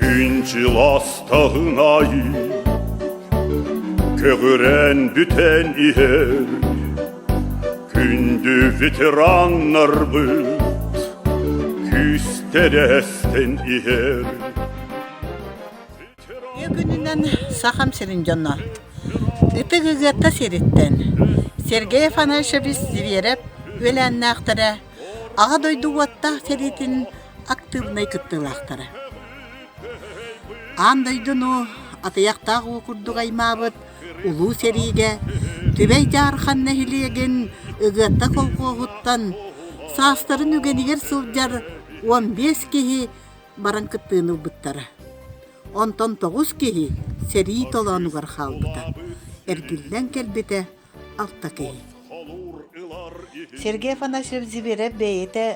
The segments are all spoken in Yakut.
Күн-дьыл астаҕын аайы көҕүрэн бүтэн иһэр Күндү ветераннарбыт күүстэрэ эстэн иһэр Үтүө күнүнэн Сахам сирин дьоно! Ытык Ыгыатта сириттэн Сергей Афанасьевич Зверев үөлээннээхтэрэ Аҕа дойду уоттаах сэриитин актыыбынай кыттыылаахтара. Аан дойдуну атыйахтаах уу курдук аймаабыт Улуу сэриигэ Түбэй Дьаархан нэһилиэгин Ыгыатта колхуоһуттан саастарын үгэнигэр сылдьар 15 киһи баран кыттыыны ылбыттара. Онтон 9 киһи сэрии толоонугар хаалбыта, эргиллэн кэлбитэ алта киһи. Сергей Афанасьевич Зверев бэйэтэ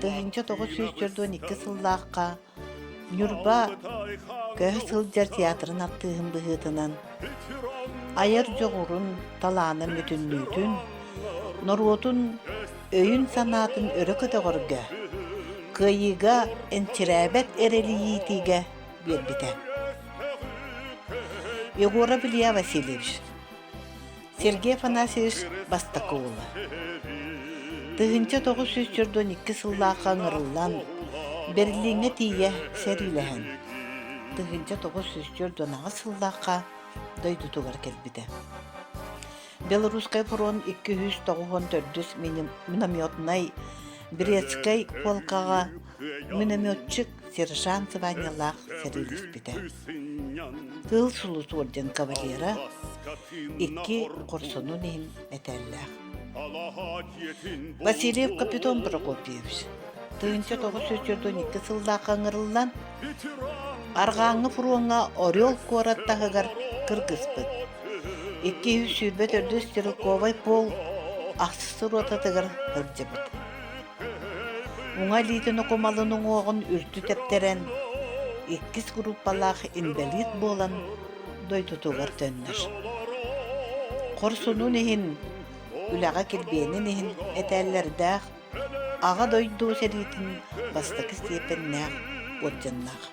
1942 сыллаахха Ньурба көһө сылдьар театрын артыыһын быһыытынан айар дьоҕурун, талаанын бүтүннүүтүн, норуотун өйүн-санаатын өрө көтөҕөргө, кыайыыга энчирээбэт эрэли иитиигэ биэрбитэ. Егоров Илья Васильевич Сергей Афанасьевич бастакы уола. 1942 сыллаахха ыҥырыллан, Берлиҥҥэ тиийэ сэриилэһэн, 1948 сыллаахха дойдутугар кэлбитэ. Белорусскай фронт 294 минометнай Брестскэй полкаҕа минометчик сержант званиелаах сэриилэспитэ. Кыыл Сулус орден кавалера, икки хорсунун иһин мэтээллээх. Васильев Капитон Прокопьевич 1942 сыллаахха ыҥырыллан, Арҕааҥҥы фроҥҥа Орел куорат таһыгар кыргыспыт. 224 стрелковай полк ахсыс ротатыгар сылдьыбыт. Уҥа илиитин окумалын уҥуоҕун үлтү тэптэрэн, иккис группалаах инбэлиит буолан дойдутугар төннөр. Хорсунун иһин, үлэҕэ килбиэнин иһин этээллэрдээх Аҕа дойду сэриитин бастакы степеннээх орденнаах.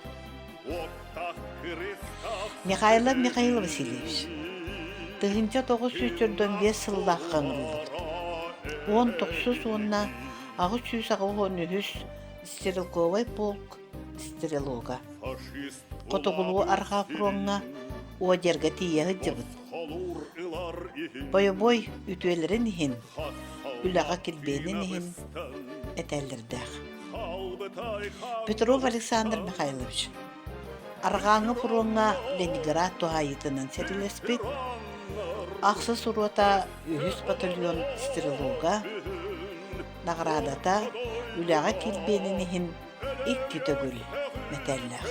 Михайлов Михаил Васильевич 1945 сыллаахха ыҥырыллыбыт. 19 уонна 883 стрелковай полк стрелога. Хотугулуу арҕаа фроҥҥа Одерга тиийэ сылдьыбыт. Бойобуой үтүөлэрин иһин, үлэҕэ килбиэнин иһин этээллэрдээх. Петров Александр Михайлович Арҕааҥҥы фроҥҥа Ленинград туһаайыытынан сэриилэспит, ахсыс уруота үһүс батальон стрелога, наҕараадата үлэҕэ килбиэнин иһин икки төгүл мэтээллээх.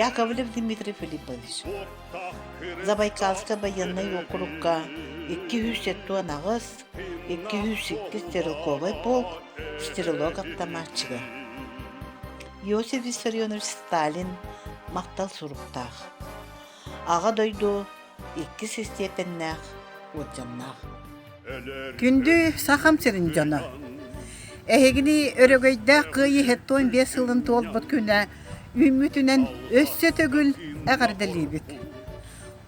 Яковлев Дмитрий Филиппович Забайкальскай байыаннай уокурукка 278, 202 стрелковай полк стрелок автоматчига. Иосиф Виссарионович Сталин махтал суруктаах. Аҕа дойду иккис истиэпэннээх уордьаннаах. Күндү Сахам сирин дьоно! Эһигини өрөгөйдөөх Кыайыы 75 сылын туолбут күнэ үүммүтүнэн өссө төгүл эҕэрдэлиибит!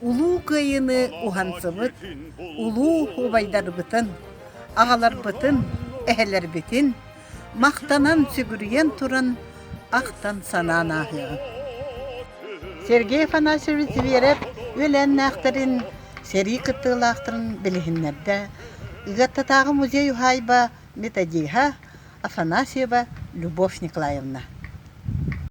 Улуу Кыайыыны уһансыбыт улуу убайдарбытын, аҕаларбытын, эһэлэрбитин махтанан сүгүрүйэн туран ахтан-санаан ааһыаҕыҥ. Сергей Афанасьевич Зверев үөлээннээхтэрин, сэрии кыттыылаахтарын билиһиннэрдэ Ыгыаттатааҕы музей-уһаайба методиһа Афанасьева Любовь Николаевна.